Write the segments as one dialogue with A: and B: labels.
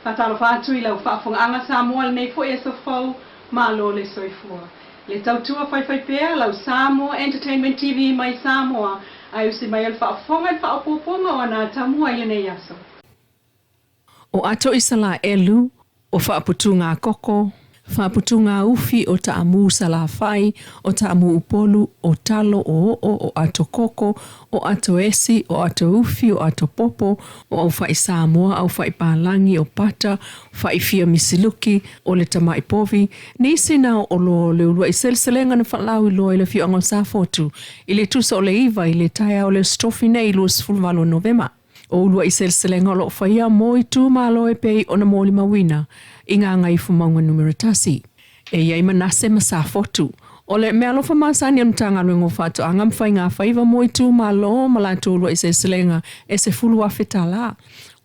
A: Faatalofa atu i lau faafofogaaga Samoa i lenei foi aso fou, malo le soifua. Le tautua faifaipea lau Samoa Entertainment TV mai Samoa ae usi mai o le faafofoga i le faaopoopoga o ana atamua i lenei aso.
B: O ato Isalaelu, o faaputugākoko, faaputugāufi, o taamu Salafai, o taamu Upolu, o talo, o oo, o ato koko, o ato esi, o ato ufi, o ato popo, o aufai Samoa, aufai palagi, o pata, fa'i fia misiluki, o le tama'i povi, nisi na o oloa o le ulua'i seleselega na faalauiloa i le afioaga o Safotu i le tusa o le 9 i le taeao o le Aso Tofi nei 28 o Novema. O ulua'i seleselega o lo o faia mo itumalo e pei ona molimauina i Gagaifomauga Numera 1. E i ai Manase ma Safotu. O le meaalofa masani a le Matagaluega o Faatoaga ma Faigafaiva mo itumalo ma latou ulua'i seleselega e $10,000 tala.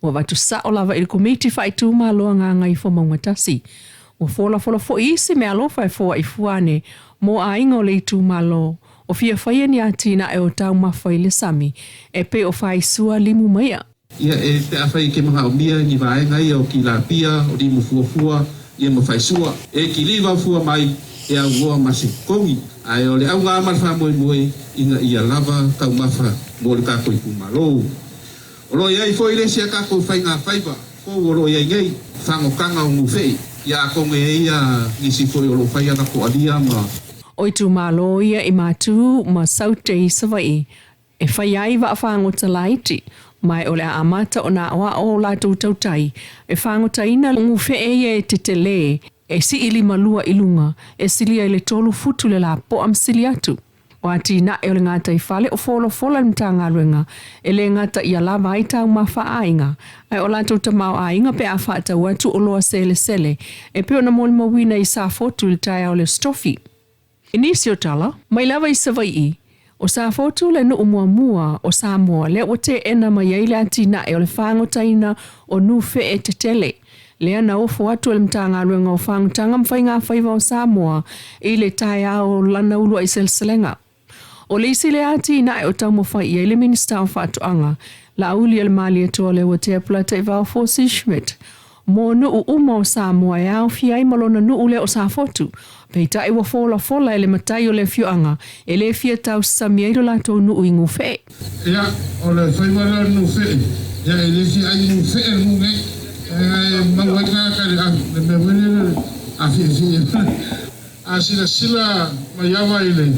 B: Ua avatu sa'o lava i le Komiti Faaitumalo a Gagaifomauga 1. Ua folafola foi isi meaalofa e foa'i fua ane mo aiga o le itumalo o fia faia ni atinae o taumafa i le sami e pei o faisua limu ma i'a.
C: Ia, e pe afai e te manaomia ni vaega ia o tilapia, o limu fuafua, ia ma faisua, e kiliva fua mai e aunoa ma se totogi. Ae o le auga ma le faamoemoe ina ia lava taumafa mo le tatou itumalo. O lo o i ai foi le isi a tatou faigafaiva fou o lo o i ai nei, fagotaga o Nufe'i, ia atonu e i ai ia nisi foi o lo o fai ana toalia ma.
B: O itumalo ia i Matu ma Saute i Savaii e fai ai vaa fagota laiti, ma o le a amata ona aoao o latou tautai e fagotaina gufee ia e tetele e sii limalua i luga e silia i le 3 futu le lapoa ma sili atu. O atinae o le gataifale o folafola i le Matagaluega e le gata ia lava ai taumafa a aiga, ae o latou tamaoaiga pe a faatau atu oloa selesele e pei ona molimauina i Safotu i le taeao o le Aso Tofi. I nisi o tala, mai lava i Savaii, o Safotu le nuu muamua o Samoa lea ua teena mai ai le atinae o le fagotaina o nufee tetele, lea na ofo atu e le Matagaluega o Fagotaga ma Faigafaiva o Samoa i le taeao o lana ulua'i seleselega. O le isi lea atinae o taumafai i ai le Minisita o Faatoaga, Laaulialemalietoa Leuatea Polataivao Fosi Schmidt, mo nuu uma o Samoa e aofia ai ma lona nuu lea o Safotu, peitai ua folafola e le matai o le afioaga e le fia tausasami ai lo latou nuu i Gufee.
C: Ia, o le faiva lea o le Nufee, ia e le fia ai Nufee le nuu nei, e mau ai tagata i le le mea foi lele o le afiafia. A silasila mai lava i le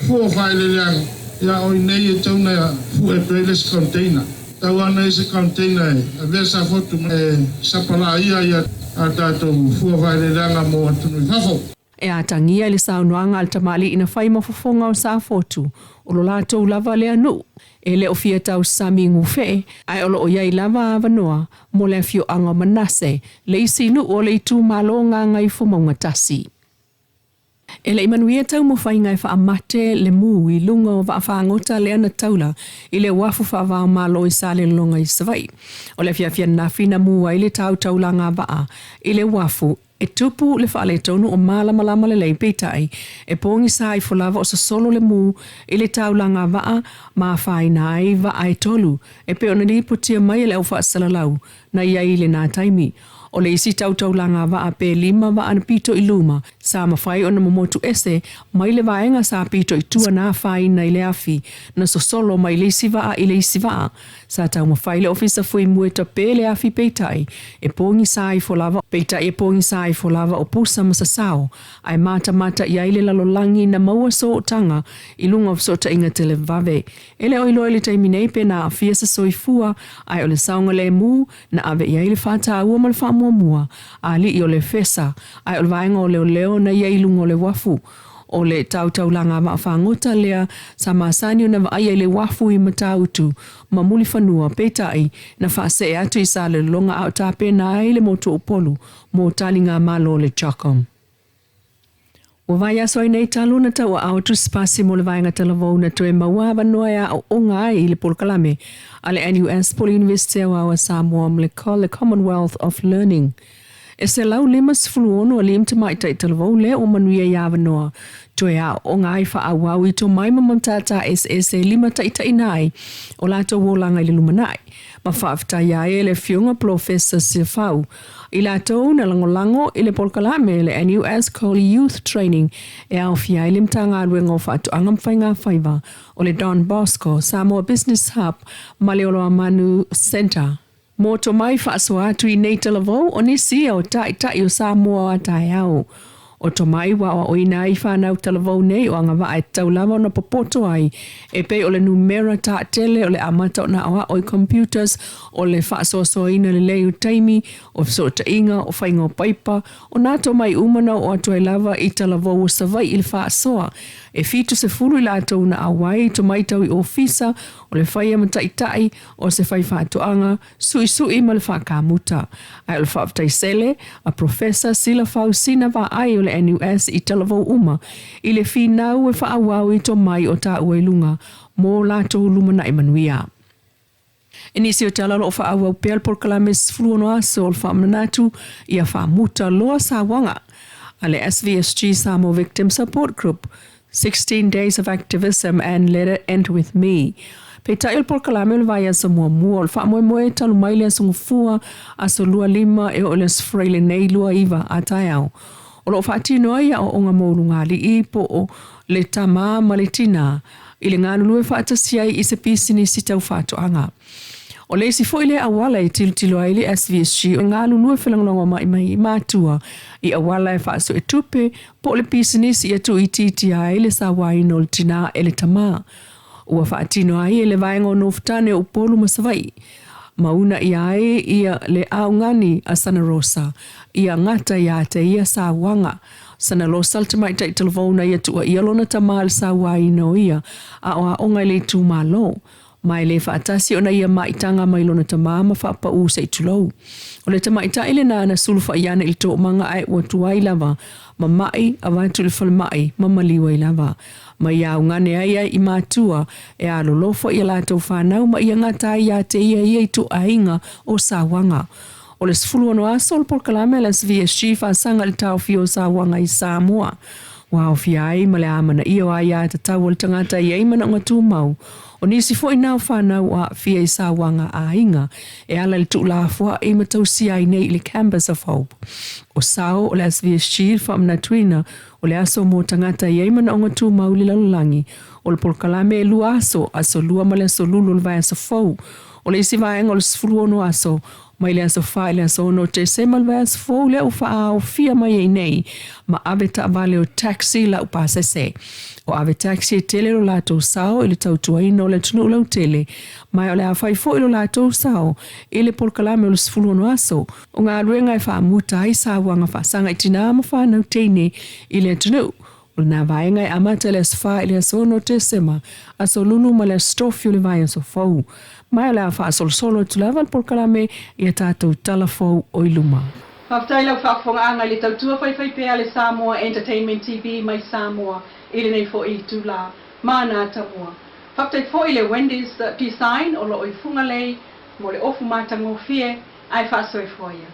C: fua o faaeleeleaga, ia o i inei e tatau ona fue atu ai le isi container. Tau ana i se container e avea Safotu e sapalaia ai a tatou fua faaeleeleaga mo atunuu i fafo.
B: E atagia i le saunoaga a le tamalii na fai ma fofoga o Safotu, o lo latou lava lea nuu, e le o fia tausami i Gufee, ae o lo o i ai lava avanoa mo le afioaga o Manase, le isi nuu o le itumalo Gagaifomauga 1. E le i manuia taumafaiga e faamate le mu i luga o vaafagota lea na taula i le uafu faava-o-Malo i Salelologa i Savaii. O le afiafi ananafi na mu ai le tautaulaga vaa i le uafu e tupu le faaletonu o malamalama lelei peitai e pogisa ifo lava o sosolo le mu i le taulaga vaa ma afaina ai vaa e tolu e pei ona lipotia mai e le au faasalalau na i ai i lena taimi. O le isi tautaulaga vaa pe lima vaa na pito i luma, sa mafai ona momotu ese mai le vaega sa pito i tua na afaina i le afi na sosolo mai le isi vaa i le isi vaa. Sa taumafai le Ofisa Fuimu e tape le afi peitai e pogisa ifo lava peitai e pogisa ifo lava o pusa ma sasao ae matamata i ai le lalolagi na maua sootaga i luga o fesootaiga televave. E le o iloa i le taimi nei pe na aafia se soifua, ae o le saogalemu na ave i ai le faataua ma le faamuamua a alii o le Efesa, ae o le vaega o leoleo na i ai i luga o le uafu. O le tautaulaga vaafagota lea sa masani ona vaaia i le uafu i Matautu ma Mulifanua, peitai, na faasee atu i Salelologa a o tapena ai le motu o Upolu mo taligamalo o le CHOGM. Ua vaiaso ai nei talu ona tauaao tusipasi mo le vaega talavou na toe maua avanoa e aooga ai i le polokalame a le NUS po o le Iunivesite Aoao a Samoa ma le Commonwealth of Learning. E 156 alii ma tamaitai talavou lea ua manuia i avanoa toe aooga ai faaauau i tomai ma matata eseese e limataitaiina ai o latou olaga i le lumanai. Ma faafetaia ai e le Afioga Polofesa Sefau i latou na lagolago i le polokalame le NUS Coley Youth Training e aofia ai le Matagaluega o Faatoaga ma Faigafaiva, o le Don Bosco, Samoa Business Hub ma le Oloamanu Centre. Mo tomai faasoa atu i nei talavou o nisi ia o taitai o Samoa o a taeao. O tomai ua aoaoina ai fanau talavou nei o agavaa e tatau lava ona popoto ai e pei o le numera taatele o le amata ona aoao i computers, o le faasoasoaina lelei o taimi, o fesootaiga, o faiga o paipa, o nā tomai uma na oo atu ai lava i talavou o Savaii i le faasoa. E 70 i latou na auai i tomai tau i ofisa, o le faia ma taitai, o se faifaatoaga, suisui ma le faakamuta. Ae o le faafetai sele a Professor Silafau Sina Vaai o le NUS i talavou uma i le finau e faaauau i tomai o taua i luga mo latou lumanai manuia. I nisi o tala o lo o faaauau pea le polokalame 16 aso o le faamanatu ia faamuta loa sauaga a le SVSG Samoa Victim Support Group 16 Days of Activism and Let It End With Me. Peitai o le polokalame o le vaiaso muamua o le faamoemoe talu mai le aso Gafua, aso 25 e oo i le aso Faraile nei 29 a taeao. O lo o faatino ai aoaoga mo ulugalii po o le tama ma le tinā i le galulue faatasi ai i se pisinisi tau faatoaga. O le isi foi lea auala e tilotilo ai le SVSG o galulue felagolagomai mai i matua i auala e faasuetupe po o le pisinisi ia tuuitiitia ai le sauaina o le tinā e le tamā. Ua faatino ai e le Vaega o Nofotane o Upolu ma Savaii ma uunaia ai ia le augani a Sana Rosa ia gata iā te ia sauaga. Sana Rosa le tamaitai talavou na ia tuuaia lona tamā i le sauaina o ia a o aoga i le itumalo. Ma e le faatasi ona ia maitaga mai lona tamā ma faapaū se i tulou. O le tamaitai lenā na sulufa'i ane i le toomaga ae ua tuai lava ma ma'i avatu i le falemai ma maliu ai lava. Ma ia augane ai ai i matua e alolofa i a latou fanau ma ia gata ai iā te ia ia ituaiga o sauaga. O le 16 aso o le polokalame a le SVSG faasaga i le taofia o sauaga i Samoa. Ua aofia ai ma le amanaia o aiā tatau a le tagata e i ai manaoga tumau. O nisi foi na o fanau ua aafia i sauaga aiga e ala i le tuulafoa'i ma tausia ai nei i le Campus of Hope. O sao o le SVSG i le faamanatuina o le aso mo tagata e i ai manaoga tumau i le lalolagi. O le polokalame e lua aso, aso lua ma le aso lulu o le vaiaso fou. O le isi vaega o le 16 aso, mai le aso 4 i le aso 6 o Tesema le vaiaso fou lea ua faaofia mai ai nei ma ave taavale o taxi laupasese. O ave taxi e tele lo latou sao i le tautuaina o le atunuu lautele, ma o le a fai foi lo latou sao i le polokalame o le 16 aso o galuega e faamuta ai sauaga faasaga i tinā ma fanau teine i le atunuu. O lena vaega e amata i le aso 4 i le aso 6 o Tesema, aso Lulu ma le aso Tofi o le vaiaso fou. Ma o le a faasolosolo atu lava le polokalame i a tatou tala fou o i luma.
A: Faafetai lau faafofogaaga i le tautua faifaipea a le Samoa Entertainment TV mai Samoa i lenei foi itulā. Mana tamua. Faafetai foi i le Wendy's Design o lo o i Fugalei mo le ofu matagofie ae faasoifua ia.